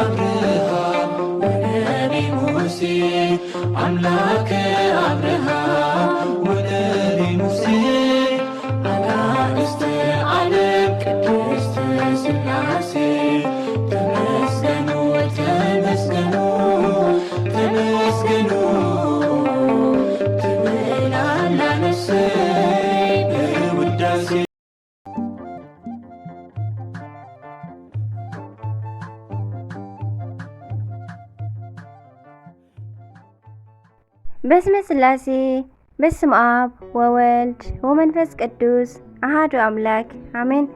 አብርሃም ወነቢ ሙሴ፣ አምላከ አብርሃም ወነቢ ሙሴ፣ አጋእዝተ ዓለም ቅድስት ሥላሴ፣ ተመስገኑ፣ ተመስገኑ፣ ተመስገኑ ትብል ኣላ ነፍሰይ በውዳሴ። በስመ ሥላሴ፣ በስመ አብ ወወልድ ወመንፈስ ቅዱስ አሃዱ አምላክ አሜን።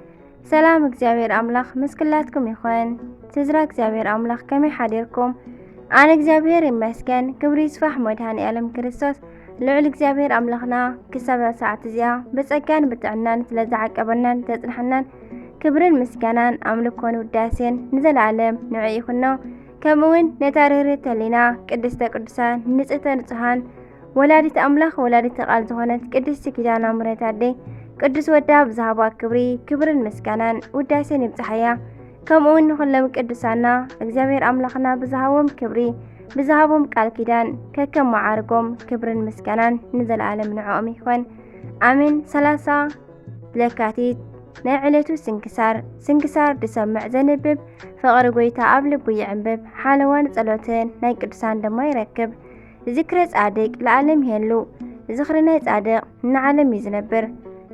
ሰላም እግዚኣብሔር ኣምላኽ ምስ ኩላትኩም ይኹን። ስድራ እግዚኣብሔር ኣምላኽ ከመይ ሓዲርኩም? ኣነ እግዚኣብሔር ይመስገን፣ ክብሪ ይስፋሕ መድኃኔ ዓለም ክርስቶስ። ልዑል እግዚኣብሔር ኣምላኽና ክሳብ እዛ ሰዓት እዚኣ ብጸጋን ብጥዕናን ስለ ዝዓቀበናን ዘጽንሐናን ክብርን ምስጋናን ኣምልኮን ውዳሴን ንዘለዓለም ንዑ ይኹኖ። ከምኡ እውን ነታ ርህርህቲ ህሊና ቅድስተ ቅዱሳን ንጽህተ ንጹሃን ወላዲት ኣምላኽ ወላዲት ቃል ዝኾነት ቅድስቲ ኪዳነ ምሕረት ኣደይ ቅዱስ ወዳ ብዝሃባ ክብሪ ክብርን ምስጋናን ውዳሴን ይብጽሓያ። ከምኡ እውን ንኹሎም ቅዱሳና እግዚኣብሔር ኣምላኽና ብዝሃቦም ክብሪ ብዝሃቦም ቃል ኪዳን ከከም መዓርጎም ክብርን ምስጋናን ንዘለዓለም ንዕኦም ይኾን። ኣሜን። ሰላሳ ለካቲት ናይ ዕለቱ ስንክሳር። ስንክሳር ዝሰምዕ ዘንብብ ፍቕሪ ጎይታ ኣብ ልቡ ይዕንብብ፣ ሓለዋን ጸሎትን ናይ ቅዱሳን ድማ ይረክብ። ዝክረ ጻድቅ ለዓለም ይሄሉ። ዝኽሪ ናይ ጻድቅ ንዓለም እዩ ዝነብር።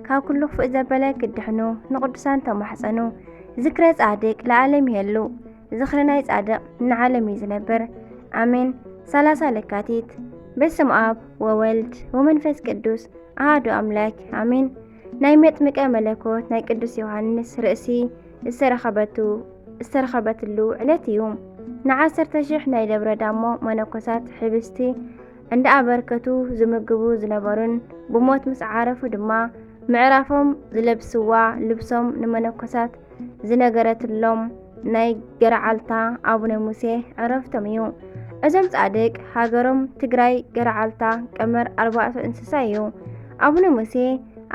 ካብ ኩሉ ክፉእ ዘበለ ክድሕኑ ንቅዱሳን ተማሕጸኑ። ዝክረ ጻድቅ ለዓለም ይሄሉ። ዝኽሪ ናይ ጻድቅ ንዓለም እዩ ዝነብር። ኣሜን። ሰላሳ ለካቲት። በስም ኣብ ወወልድ ወመንፈስ ቅዱስ ኣሃዱ ኣምላክ ኣሜን። ናይ መጥምቀ መለኮት ናይ ቅዱስ ዮሃንስ ርእሲ ዝተረኸበቱ ዝተረኸበትሉ ዕለት እዩ። ንዓሰርተ ሽሕ ናይ ደብረ ዳሞ መነኮሳት ሕብስቲ እንዳኣበርከቱ ዝምግቡ ዝነበሩን ብሞት ምስ ዓረፉ ድማ ምዕራፎም ዝለብስዋ ልብሶም ንመነኮሳት ዝነገረትሎም ናይ ገረዓልታ ኣቡነ ሙሴ ዕረፍቶም እዩ። እዞም ጻድቅ ሃገሮም ትግራይ ገረዓልታ ቀመር ኣርባዕተ እንስሳ እዩ። ኣቡነ ሙሴ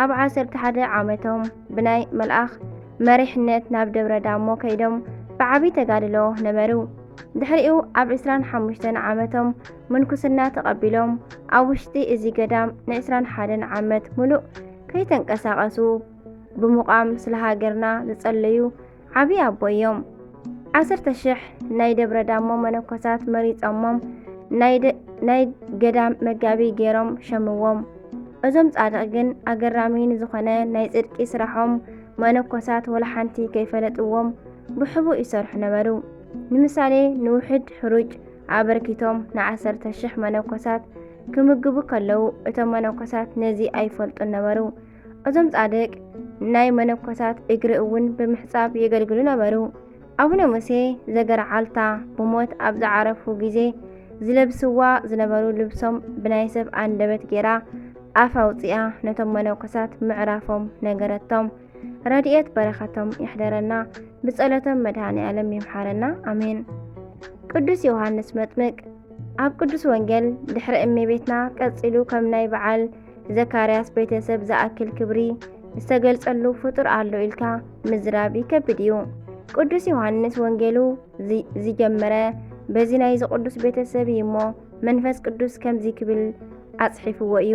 ኣብ ዓሰርተ ሓደ ዓመቶም ብናይ መልኣኽ መሪሕነት ናብ ደብረ ዳሞ ከይዶም ብዓቢ ተጋድሎ ነበሩ። ድሕሪኡ ኣብ ዕስራን ሓሙሽተን ዓመቶም ምንኩስና ተቐቢሎም ኣብ ውሽጢ እዚ ገዳም ንዕስራን ሓደን ዓመት ሙሉእ ከይተንቀሳቐሱ ብምቋም ስለ ሃገርና ዝጸለዩ ዓቢ ኣቦ እዮም። ዓሰርተ ሽሕ ናይ ደብረ ዳሞ መነኮሳት መሪጾሞም ናይ ደ-፣ ናይ ገዳም መጋቢ ገይሮም ሸምዎም። እዞም ጻድቕ ግን ኣገራሚ ንዝኾነ ናይ ጽድቂ ስራሖም መነኮሳት ወላ ሓንቲ ከይፈለጥዎም ብሕቡእ ይሰርሑ ነበሩ። ንምሳሌ ንውሑድ ሕሩጭ ኣበርኪቶም ንዓሰርተ ሽሕ መነኮሳት ክምግቡ ከለዉ እቶም መነኮሳት ነዚ ኣይፈልጡን ነበሩ። እዞም ጻድቅ ናይ መነኮሳት እግሪ እውን ብምሕጻብ የገልግሉ ነበሩ። ኣቡነ ሙሴ ዘገርዓልታ ብሞት ኣብ ዝዓረፉ ግዜ ዝለብስዋ ዝነበሩ ልብሶም ብናይ ሰብ ኣንደበት ጌራ ኣፍ ኣውጺኣ ነቶም መነኮሳት ምዕራፎም ነገረቶም። ረድኤት በረኸቶም ይሕደረና፣ ብጸሎቶም መድኃኔ ዓለም ይምሓረና። ኣሜን። ቅዱስ ዮሃንስ መጥምቅ ኣብ ቅዱስ ወንጌል ድሕሪ እመቤትና ቀጺሉ ከም ናይ በዓል ዘካርያስ ቤተሰብ ዝኣክል ክብሪ ዝተገልጸሉ ፍጡር ኣሎ ኢልካ ምዝራብ ይከብድ እዩ። ቅዱስ ዮሃንስ ወንጌሉ ዚ-፣ ዝጀመረ በዚ ናይዚ ቅዱስ ቤተሰብ እዩ እሞ መንፈስ ቅዱስ ከምዚ ክብል ኣጽሒፍዎ እዩ።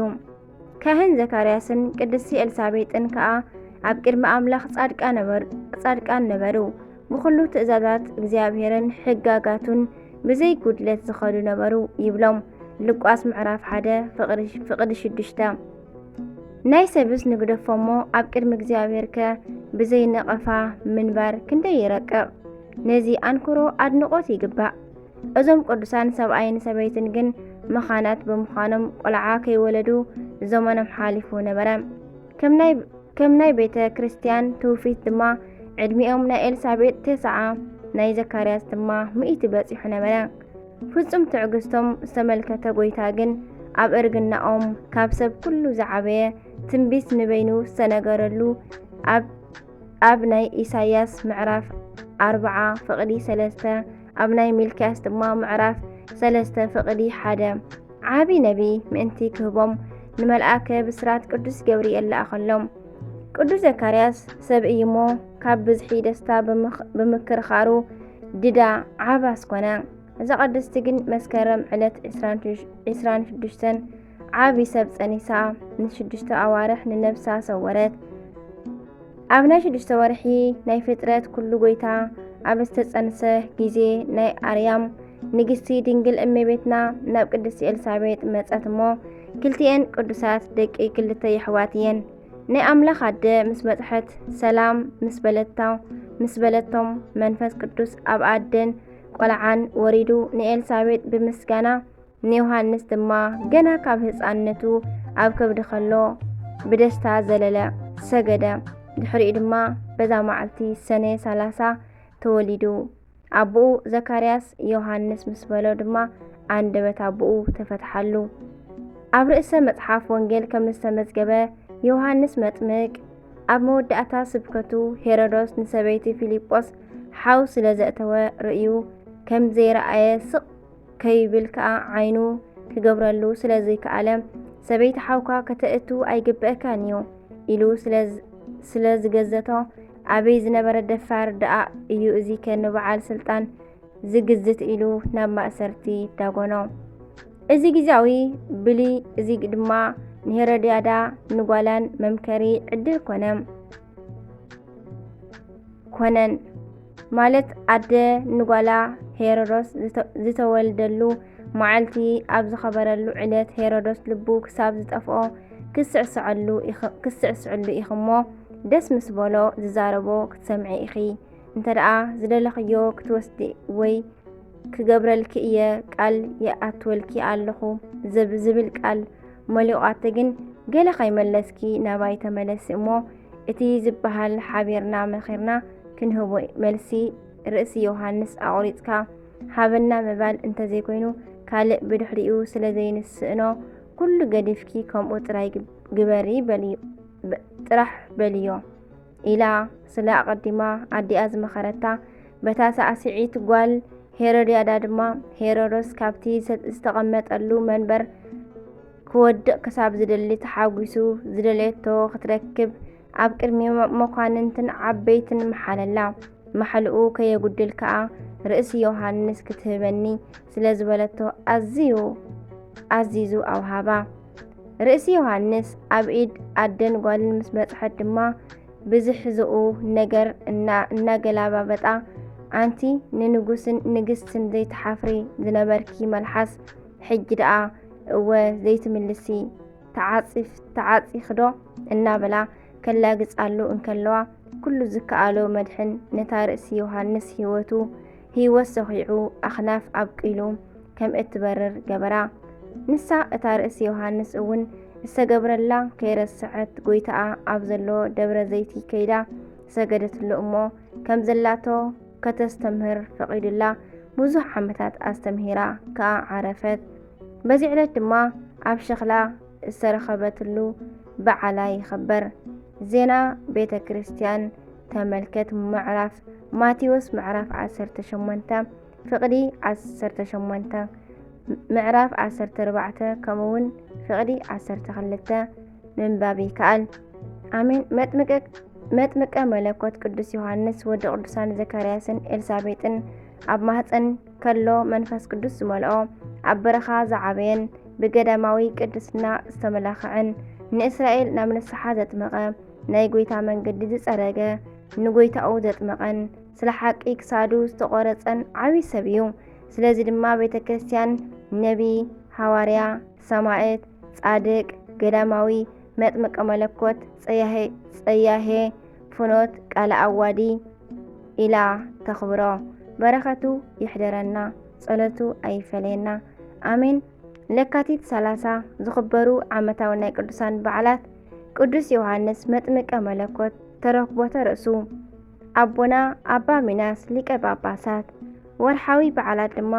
ካህን ዘካርያስን ቅድስቲ ኤልሳቤጥን ከኣ ኣብ ቅድሚ ኣምላኽ ጻድቃ ነበሩ-፣ ጻድቃን ነበሩ። ብኹሉ ትእዛዛት እግዚኣብሔርን ሕጋጋቱን ብዘይ ጉድለት ዝኸዱ ነበሩ ይብሎም። ሉቃስ ምዕራፍ ሓደ ፍቕዲ፣ ፍቕዲ ሽዱሽተ። ናይ ሰብስ ንግደፎ እሞ ኣብ ቅድሚ እግዚኣብሔርከ ብዘይ ነቐፋ ምንባር ክንደይ ይረቅቕ። ነዚ ኣንክሮ ኣድንቖት ይግባእ። እዞም ቅዱሳን ሰብኣይን ሰበይትን ግን መኻናት ብምዃኖም ቆልዓ ከይወለዱ ዘመኖም ሓሊፉ ነበረ። ከም ናይ፣ ከም ናይ ቤተ ክርስቲያን ትውፊት ድማ ዕድሚኦም ናይ ኤልሳቤጥ ተስዓ ናይ ዘካርያስ ድማ ሚእቲ በጺሑ ነበረ። ፍጹም ትዕግስቶም ዝተመልከተ ጎይታ ግን ኣብ እርግናኦም ካብ ሰብ ኩሉ ዝዓበየ ትንቢት ንበይኑ ዝተነገረሉ ኣብ ኣብ ናይ ኢሳያስ ምዕራፍ ኣርብዓ ፍቕዲ ሰለስተ፣ ኣብ ናይ ሚልክያስ ድማ ምዕራፍ ሰለስተ ፍቕዲ ሓደ ዓቢ ነቢ ምእንቲ ክህቦም ንመልኣከ ብስራት ቅዱስ ገብርኤል ለኣኸሎም። ቅዱስ ዘካርያስ ሰብ እዩ እሞ ካብ ብዝሒ ደስታ ብምኽ-፣ ብምክርኻሩ ድዳ ዓባስ ኮነ። እዛ ቅድስቲ ግን መስከረም ዕለት ዕስራን ሽዱሽተን ዓቢ ሰብ ጸኒሳ ንሽዱሽተ ኣዋርሕ ንነብሳ ሰወረት። ኣብ ናይ ሽዱሽተ ወርሒ ናይ ፍጥረት ኩሉ ጎይታ ኣብ ዝተጸንሰ ግዜ ናይ ኣርያም ንግስቲ ድንግል እመቤትና ናብ ቅድስቲ ኤልሳቤጥ መጸት እሞ ክልቲኤን ቅዱሳት ደቂ ክልተ የሕዋት እየን። ናይ ኣምላኽ ኣደ ምስ በጽሐት ሰላም ምስ በለታ ምስ በለቶም መንፈስ ቅዱስ ኣብ ኣደን ቆልዓን ወሪዱ ንኤልሳቤጥ ብምስጋና ንዮሃንስ ድማ ገና ካብ ህጻንነቱ ኣብ ከብዲ ከሎ ብደስታ ዘለለ፣ ሰገደ። ድሕሪኡ ድማ በዛ መዓልቲ ሰነ ሰላሳ ተወሊዱ። ኣቦኡ ዘካርያስ ዮሃንስ ምስ በሎ ድማ ኣንደበት ኣቦኡ ተፈትሓሉ። ኣብ ርእሰ መጽሓፍ ወንጌል ከም ዝተመዝገበ ዮሃንስ መጥምቅ ኣብ መወዳእታ ስብከቱ ሄሮዶስ ንሰበይቲ ፊልጶስ ሓው ስለ ዘእተወ ርእዩ ከም ዘይረኣየ ስቕ ከይብል ከኣ ዓይኑ ክገብረሉ ስለ ዘይከኣለ፣ ሰበይቲ ሓውካ ከተእቱ ኣይግበአካን እዩ ኢሉ ስለ ዝገዘቶ፣ ኣበይ ዝነበረ ደፋር ደኣ እዩ እዚከ ንበዓል ስልጣን ዝግዝት ኢሉ ናብ ማእሰርቲ ዳጎኖ። እዚ ግዜያዊ ብሊ እዚ ድማ ንሄሮድያዳ ንጓላን መምከሪ ዕድል ኮነ። ኮነን ማለት ኣደ ንጓላ ሄሮዶስ ዝተወልደሉ መዓልቲ ኣብ ዝኸበረሉ ዕለት ሄሮዶስ ልቡ ክሳብ ዝጠፍኦ ክስዕስዐሉ ኢኺ እሞ ደስ ምስ በሎ ዝዛረቦ ክትሰምዒ ኢኺ። እንተ ደኣ ዝደለኽዮ ክትወስዲ ወይ ክገብረልኪ እየ ቃል ይኣትወልኪ ኣለኹ ዝብል ቃል መሊቋቲ ግን ገለ ከይመለስኪ ናባይ ተመለሲ እሞ እቲ ዝበሃል ሓቢርና መኺርና ክንህቦ መልሲ ርእሲ ዮሃንስ ኣቑሪጽካ ሃበና ምባል እንተዘይኮይኑ ካልእ ብድሕሪኡ ስለ ዘይንስእኖ ኩሉ ገዲፍኪ ከምኡ ጥራይ ግበሪ ጥራሕ በልዮ ኢላ ስለ ኣቐዲማ ኣዲኣ ዝመኸረታ በታ ሳዕስዒት ጓል ሄሮድያዳ ድማ ሄሮዶስ ካብቲ ዝተቐመጠሉ መንበር ክወድቕ ክሳብ ዝደሊ ተሓጒሱ ዝደለየቶ ክትረክብ ኣብ ቅድሚ መኳንንትን ዓበይትን መሓለላ። ማሕልኡ ከየጉድል ከኣ ርእሲ ዮሃንስ ክትህበኒ ስለ ዝበለቶ ኣዝዩ ኣዚዙ ኣውሃባ። ርእሲ ዮሃንስ ኣብ ኢድ ኣደን ጓልን ምስ በጽሐት ድማ ብዝሕዝኡ ነገር እናገላባበጣ ኣንቲ ንንጉስን ንግስትን ዘይትሓፍሪ ዝነበርኪ መልሓስ ሕጂ ደኣ እወ ዘይትምልሲ ተዓጺኽዶ እናበላ ከላግጻሉ እንከለዋ ኩሉ ዝከኣሎ መድሕን ነታ ርእሲ ዮሃንስ ህይወቱ ህይወት ሰኺዑ ኣኽናፍ ኣብቂሉ ከም እትበርር ገበራ። ንሳ እታ ርእሲ ዮሃንስ እውን እተገብረላ ከይረስዐት ጎይታኣ ኣብ ዘሎ ደብረ ዘይቲ ከይዳ ሰገደትሉ እሞ ከም ዘላቶ ከተስተምህር ፈቒዱላ ብዙሕ ዓመታት ኣስተምሂራ ከኣ ዓረፈት። በዚ ዕለት ድማ ኣብ ሸኽላ ዝተረኸበትሉ በዓላ ይኸበር። ዜና ቤተ ክርስቲያን ተመልከት ምዕራፍ ማቴዎስ ምዕራፍ ዓሰርተ ሸሞንተ ፍቕዲ ዓሰርተ ሸሞንተ ምዕራፍ ዓሰርተ ኣርባዕተ ከምኡ እውን ፍቕዲ ዓሰርተ ክልተ ምንባብ ይከኣል። ኣሜን። መጥምቀ መለኮት ቅዱስ ዮሃንስ ወዲ ቅዱሳን ዘካርያስን ኤልሳቤጥን ኣብ ማህፀን ከሎ መንፈስ ቅዱስ ዝመልኦ ኣብ በረኻ ዝዓበየን ብገዳማዊ ቅድስና ዝተመላኸዐን ንእስራኤል ናብ ንስሓ ዘጥመቐ ናይ ጎይታ መንገዲ ዝጸረገ ንጎይታኡ ዘጥመቐን ስለ ሓቂ ክሳዱ ዝተቖረጸን ዓቢ ሰብ እዩ። ስለዚ ድማ ቤተ ክርስቲያን ነቢ፣ ሃዋርያ፣ ሰማዕት፣ ጻድቅ፣ ገዳማዊ፣ መጥምቀ መለኮት፣ ጸያሄ ፍኖት፣ ቃለ ኣዋዲ ኢላ ተኽብሮ። በረኸቱ ይሕደረና፣ ጸሎቱ ኣይፈለየና። ኣሜን። ለካቲት ሰላሳ ዝኽበሩ ዓመታዊ ናይ ቅዱሳን በዓላት ቅዱስ ዮሃንስ መጥምቀ መለኮት ተረክቦተ ርእሱ ኣቦና ኣባ ሚናስ ሊቀ ጳጳሳት። ወርሓዊ በዓላት ድማ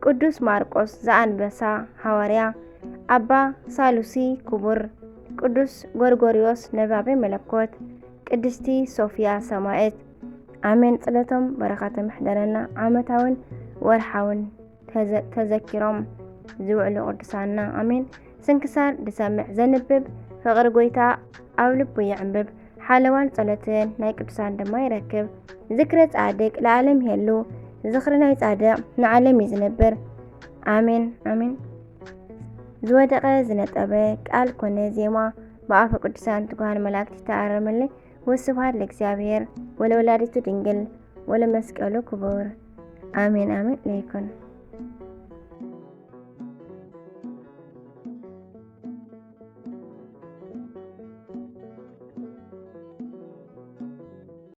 ቅዱስ ማርቆስ ዘኣንበሳ ሃዋርያ፣ ኣባ ሳሉሲ ክቡር፣ ቅዱስ ጎርጎርዮስ ነባቤ መለኮት፣ ቅድስቲ ሶፍያ ሰማዕት። ኣሜን። ጸሎቶም በረኸቶም ይሕደረና ዓመታውን ወርሓውን ተዘኪሮም ዝውዕሉ ቅዱሳንና። ኣሜን። ስንክሳር ዝሰምዕ ዘንብብ ፍቕሪ ጎይታ ኣብ ልቡ ይዕንብብ። ሓለዋን ጸሎትን ናይ ቅዱሳን ድማ ይረክብ። ዝክረ ጻድቅ ለዓለም ይሄሉ። ዝኽሪ ናይ ጻድቕ ንዓለም እዩ ዝነብር። ኣሜን ኣሜን። ዝወደቐ ዝነጠበ ቃል ኮነ ዜማ ብኣፈ ቅዱሳን ትጉሃን መላእክት ይተኣረመለይ። ወስብሐት ለእግዚኣብሔር ወለወላዲቱ ድንግል ወለመስቀሉ ክቡር። ኣሜን ኣሜን ለይኩን።